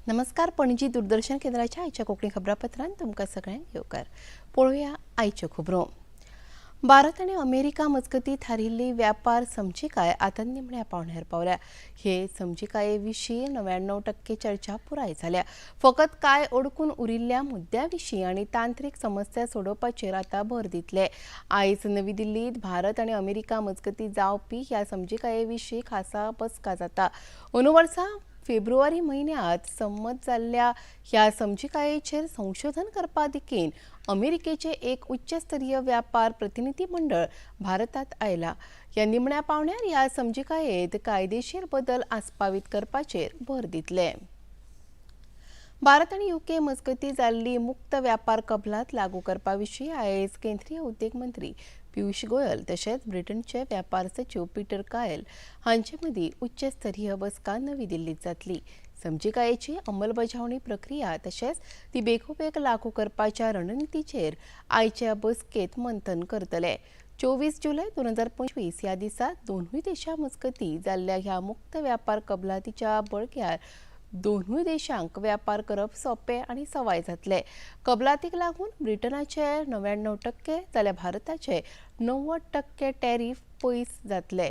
नमस्कार. पणजी दूरदर्शन केंद्राच्या आयच्या कोंकणी खबरापत्रांत तुमकां सगळ्यांक येवकार. पळोवया आयच्यो खबरो. भारत आनी अमेरिका मजगतीं थारिल्ली व्यापार समजिकाय आतां निमण्या पावंड्यार पावल्या. हे समजिकाये विशीं 99% चर्चा पुराय जाल्या. फकत कांय अडकून उरिल्ल्या मुद्द्यां विशीं आनी तांत्रीक समस्या सोडोवपाचेर आतां भर दितले. आयज नवी दिल्लींत भारत आनी अमेरिका मजगतीं जावपी ह्या समजिकाये विशीं खासा बसका जाता. अंदू वर्सा फेब्रुवारी म्हयन्यांत संमत जाल्ल्या ह्या समजिकायेचेर संशोधन करपा दिकेन अमेरिकेचे एक उच्चस्तरीय व्यापार प्रतिनिधी मंडळ भारतांत आयला. ह्या निमण्या पावंड्यार ह्या समजिकायेत कायदेशीर बदल आस्पावीत करपाचेर भर दितले. भारत आनी युके मजगतीं जाल्ली मुक्त व्यापार कबलात लागू करपा विशीं आयज केंद्रीय उद्देग मंत्री पियुष गोयल तशेंच ब्रिटनचे व्यापार सचीव पीटर कायल हांचे मदीं उच्चस्तरीय बसका नवी दिल्लींत जातली. समजिकायेची अंमलबजावणी प्रक्रिया तशेंच ती बेगोबेग लागू करपाच्या रणनितीचेर आयच्या बसकेंत मंथन करतले. 24 जुलय 2025 ह्या दिसा दोनूय देशां मजगतीं जाल्ल्या ह्या मुक्त व्यापार कबलातीच्या बळग्यार दोनूय देशांक व्यापार करप सोंपें आनी सवाय जातलें. कबलातीक लागून ब्रिटनाचे 99% जाल्यार भारताचे 90% टॅरीफ पयस जातले.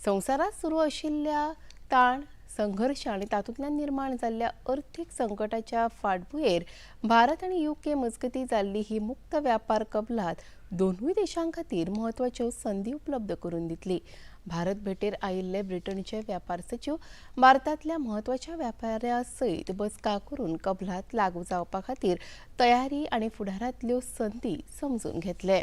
संवसारांत सुरू आशिल्ल्या ताण, संघर्श आनी तातूंतल्यान निर्माण जाल्ल्या अर्थीक संकटाच्या फाटभुंयेर भारत आनी युके मजगतीं जाल्ली ही मुक्त व्यापार कबलात दोनूय देशां खातीर म्हत्वाच्यो संदी उपलब्ध करून दितली. भारत भेटेर आयिल्ले ब्रिटनचे व्यापार सचीव भारतांतल्या म्हत्वाच्या व्यापाऱ्या सयत बसका करून कबलात लागू जावपा खातीर तयारी आनी फुडारांतल्यो संदी समजून घेतले.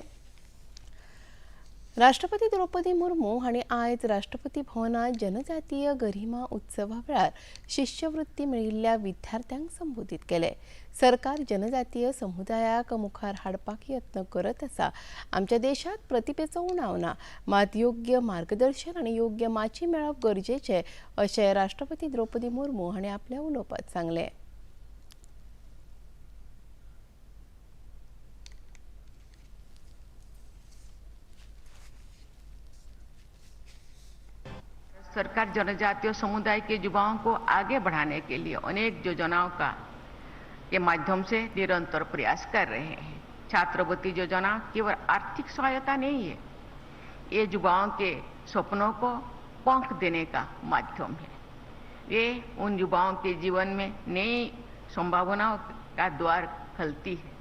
राष्ट्रपती द्रौपदी मुर्मू हांणी आयज राष्ट्रपती भवनांत जनजातीय गरिमा उत्सवा वेळार शिश्यवृत्ती मेळिल्ल्या विद्यार्थ्यांक संबोधीत केले. सरकार जनजातीय समुदायाक मुखार हाडपाक यत्न करत आसा. आमच्या देशांत प्रतिभेचो उणाव ना, मात योग्य मार्गदर्शन आनी योग्य माची मेळप गरजेचें अशें राष्ट्रपती द्रौपदी मुर्मू हांणी आपल्या उलोवपांत सांगलें. सरकार जनजातीय समुदाय के युवाओं को आगे बढ़ाने के लिए अनेक योजनाओं का के माध्यम से निरंतर प्रयास कर रहे हैं. छात्रवृत्ति योजना केवल आर्थिक सहायता नहीं है, ये युवाओं के सपनों को पंख देने का माध्यम है. ये उन युवाओं के जीवन में नई संभावनाओं का द्वार खोलती है.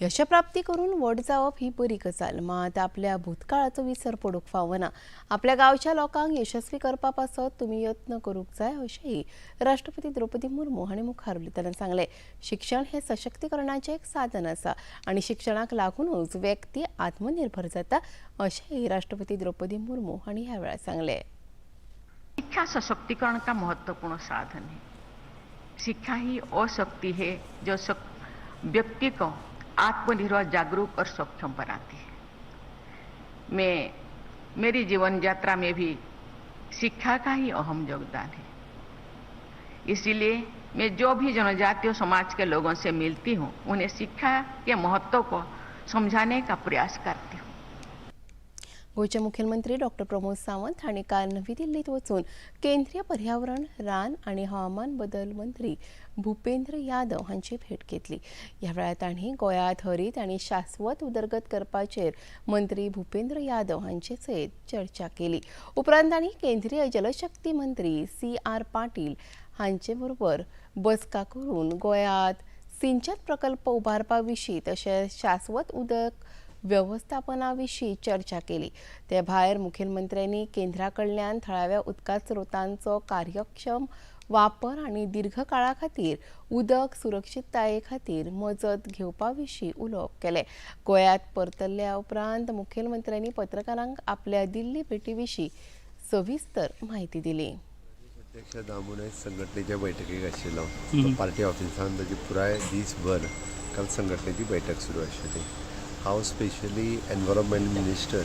यशप्राप्ती करून व्हड जावप ही बरी गजाल, मात आपल्या भूतकाळाचो विसर पडूंक फावना. आपल्या गांवच्या लोकांक यशस्वी करपा पासत तुमी यत्न करूंक जाय अशेंय राष्ट्रपती द्रौपदी मुर्मू हांणी मुखार उलयतना सांगलें. शिक्षण हें सशक्तीकरणाचें एक साधन आसा आनी शिक्षणाक लागुनूच व्यक्ती आत्मनिर्भर जाता अशेंय राष्ट्रपती द्रौपदी मुर्मू हांणी ह्या वेळार सांगलें. शिक्षा सशक्तिकरण का महत्वपूर्ण साधन है. शिक्षा ही वो शक्ति है जो व्यक्ति को आत्मनिर्भर, जागरूक और सक्षम बनाती है. मैं मेरी जीवन यात्रा में भी शिक्षा का ही अहम योगदान है. इसीलिए मैं जो भी जनजातीय समाज के लोगों से मिलती हूँ, उन्हें शिक्षा के महत्व को समझाने का प्रयास करती हूँ. गोंयचे मुखेलमंत्री डॉक्टर प्रमोद सावंत हांणी काल नवी दिल्लींत वचून केंद्रीय पर्यावरण, रान आनी हवामान बदल मंत्री भूपेंद्र यादव हांची भेट घेतली. ह्या वेळार तांणी गोंयांत हरीत आनी शाश्वत उदरगत करपाचेर मंत्री भूपेंद्र यादव हांचे सयत चर्चा केली. उपरांत तांणी केंद्रीय जलशक्ती मंत्री सी.आर. पाटील हांचे बरोबर बसका करून गोंयांत सिंचन प्रकल्प उबारपा विशीं तशेंच शाश्वत उदक वेवस्थापना विशीं चर्चा केली. ते भायर मुखेलमंत्र्यांनी केंद्रा कडल्यान थळाव्या उदका स्रोतांचो कार्यक्षम वापर आनी दीर्घकाळा खातीर उदक सुरक्षितताये खातीर मजत घेवपा विशीं उलोवप केलें. गोंयांत परतल्ल्या उपरांत मुखेलमंत्र्यांनी पत्रकारांक आपल्या दिल्ली भेटी विशीं सविस्तर म्हायती दिली. अध्यक्ष दामू संघटनेच्या बैठकीक आशिल्लो. पार्टी ऑफिसान ताजी पुराय दीसभर काल संघटनेची बैठक सुरू आशिल्ली. हांव स्पेशली एनवायरमेंट मिनिस्टर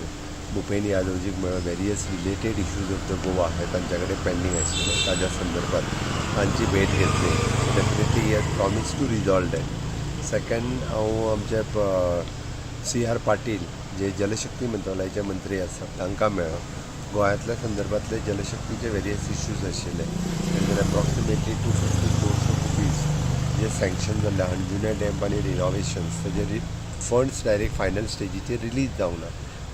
भूपेन यादवजीक मेळ्ळो. Various related issues of the Goa हे तांच्या कडेन पेंडींग आशिल्ले, ताज्या संदर्भात तांची भेट घेतली. Definitely he has promise to resolve that. Second, हांव आमचे सी.आर. पाटील जे जलशक्ती मंत्रालयाचे मंत्री आसात तांकां मेळ्ळो. गोंयांतल्या संदर्भातले जलशक्तीचे वेरियस इश्यूज आशिल्ले. And approximately 250 crores of rupees J sanction जाल्ले अंजुना डॅम आनी रिनोवेशन्स ताजे फंड्स डायरेक्ट फायनल स्टेजीचेर रिलीज जावंक ना,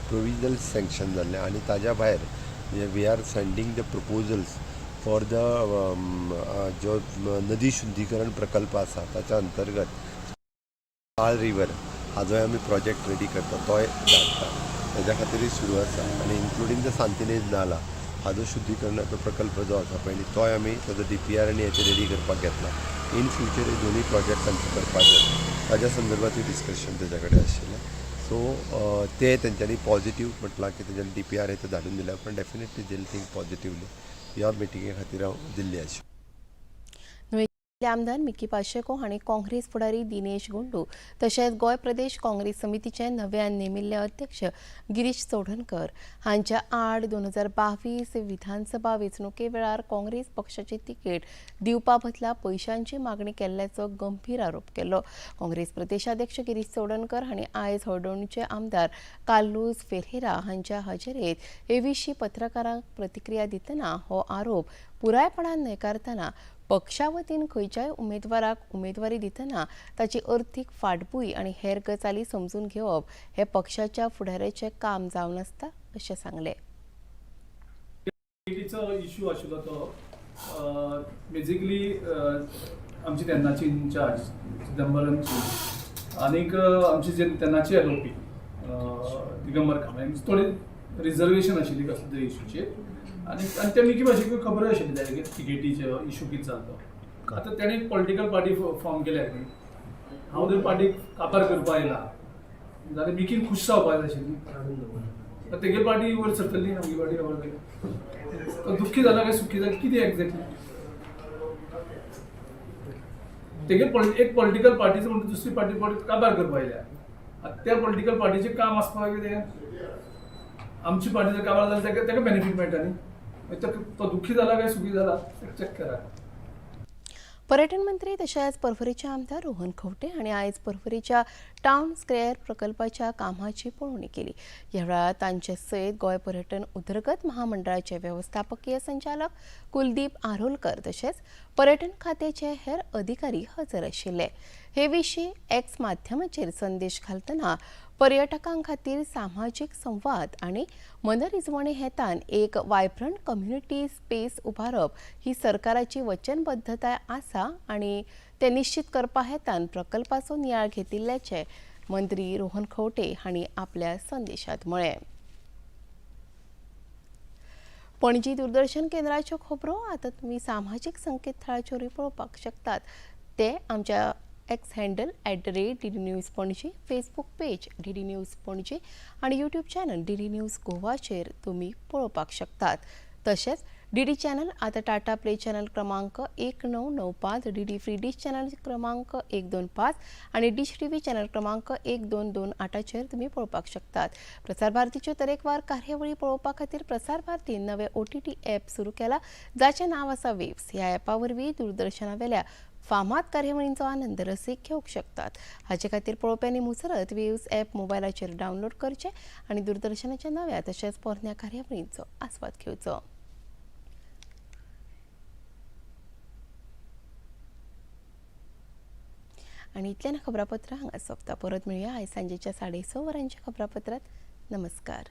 प्रोविजनल सँक्शन जाल्लें. आनी ताज्या भायर म्हणजे we are sending the proposals for the जो नदी शुद्धीकरण प्रकल्प आसा ताच्या अंतर्गत साळ रिवर हाजोय आमी प्रोजेक्ट रेडी करता, तोय धाडटा, ताज्या खातीरूय सुरू आसा. आनी इन्क्लुडींग the Santa Inez नाला हाजो शुद्धीकरणाचो प्रकल्प जो आसा पयलीं तोय आमी ताजो डीपीआर आनी हेचे रेडी करपाक घेतला. इन फ्युचर हे दोनूय प्रोजेक्ट आमचे करपाक जाय, ताज्या संदर्भातूय डिस्कशन ताज्या कडेन आशिल्लें. सो ते तेंच्यांनी पॉझिटीव म्हटलां की तेंच्यांनी डीपीआर हे ते धाडून दिल्या, पण डेफिनेटली देल थिंक पॉझिटिवली. ह्या मिटिंगे खातीर हांव दिल्ली आशिल्लो. आमदार मिकी पाशेको हांणी काँग्रेस फुडारी दिनेश गोंडू तशेंच गोंय प्रदेश काँग्रेस समितीचे नव्यान नेमिल्ले अध्यक्ष गिरीश चोडणकर हांच्या आड 2022 विधानसभा वेंचणुके वेळार काँग्रेस पक्षाची तिकेट दिवपा बदला पयशांची मागणी केल्ल्याचो गंभीर आरोप केलो. काँग्रेस प्रदेशाध्यक्ष गिरीश चोडणकर हांणी आयज हळदोणचे आमदार कार्लूस फेरेरा हांच्या हजेरेत हे विशीं पत्रकारांक प्रतिक्रिया दितना हो आरोप पुरायपणान न्हयकारतना पक्षा वतीन खंयच्याय उमेदवाराक उमेदवारी दितना ताची अर्थीक फाटभूंय आनी हेर गजाली समजून घेवप हे पक्षाच्या फुडाऱ्याचें काम जावन आसता अशें सांगलें. तिकेटीचो इशू आशिल्लो तो बेजिकली आमची तेन्नाची इन्चार्ज चिदंबरमची आनीक आमची जे तेन्नाची एलओपी दिगंबर कांबळे हांची थोडी रिजर्वेशन आशिल्ली कसले तरी इशूचेर. आनी आनी ते मिकी भाशेक खबर आशिल्ली त्या तिकेटीचे इशू कितें जालो तो. आतां तेणें एक पॉलिटिकल पार्टी फॉर्म केल्या न्ही, हांव जर पार्टीक काबार करपा आयला जाल्यार मिकीन खूश जावपा जाय आशिल्ली. आतां तेगे पार्टी वयर सरतली, आमगे पार्टी वयर गेली. तो दुख्खी जाला काय सुखी जाला कितें एक्झॅक्टली तेगे एक पॉलिटिकल पार्टीचो म्हणटा दुसरी पार्टी काबार करपा आयल्या. आतां त्या पॉलिटिकल पार्टीचें काम आसपा कितें, आमची पार्टी जर काबार जाली ताका ताका बेनिफीट मेळटा न्ही. मागीर तो दुख्खी जाला काय सुखी जाला चॅक करा. पर्यटन मंत्री तशेंच पर्वरीचे आमदार रोहन खंवटे हांणी आयज पर्वरीच्या टावन स्क्वेअर प्रकल्पाच्या कामाची पळोवणी केली. ह्या वेळार तांचे सयत गोंय पर्यटन उदरगत महामंडळाचे वेवस्थापकीय संचालक कुलदीप आरोलकर तशेंच पर्यटन खात्याचे हेर अधिकारी हजर आशिल्ले. हे विशीं एक्स माध्यमाचेर संदेश घालतना पर्यटकां खातीर सामाजीक संवाद आनी मनरिजवणे हेतान एक वायब्रंट कम्युनिटी स्पेस उबारप ही सरकाराची वचनबद्धताय आसा आनी ते निश्चित करपा हेतान प्रकल्पाचो नियाळ घेतिल्ल्याचें मंत्री रोहन खंवटे हांणी आपल्या संदेशात म्हळें. पणजी दूरदर्शन केंद्राच्यो खबरो आतां तुमी सामाजीक संकेतथळाचेरूय पळोवपाक शकतात. ते आमच्या X handle @DDNews Panaji, Facebook page DD News Panaji आनी YouTube channel DD news गोवाचेर तुमी पळोवपाक शकतात. तशेंच डीडी चॅनल आतां टाटा प्ले चॅनल क्रमांक 1995, डीडी फ्री डिश चॅनल क्रमांक 125 आनी डिश टीव्ही चॅनल क्रमांक 1228चेर तुमी पळोवपाक शकतात. प्रसार भारतीच्यो तरेकवार कार्यावळी पळोवपा खातीर प्रसार भारतीन नवे ओटीटी ॲप सुरू केला, जाचें नांव आसा वेव्स. ह्या ॲपा वरवीं दूरदर्शनावेल्या फामाद कार्यावळींचो आनंद रसीक घेवंक शकतात. हाचे खातीर पळोवप्यांनी मुजरत वेव्स ॲप मोबायलाचेर डावनलोड करचें आनी दूरदर्शनाच्या नव्या तशेंच पोरण्या कार्यावळींचो आस्वाद घेवचो. आनी इतल्यान खबरापत्रां हांगा सोंपता. परत मेळुया आयज सांजेच्या 6:30 वरांच्या खबरापत्रांत. नमस्कार.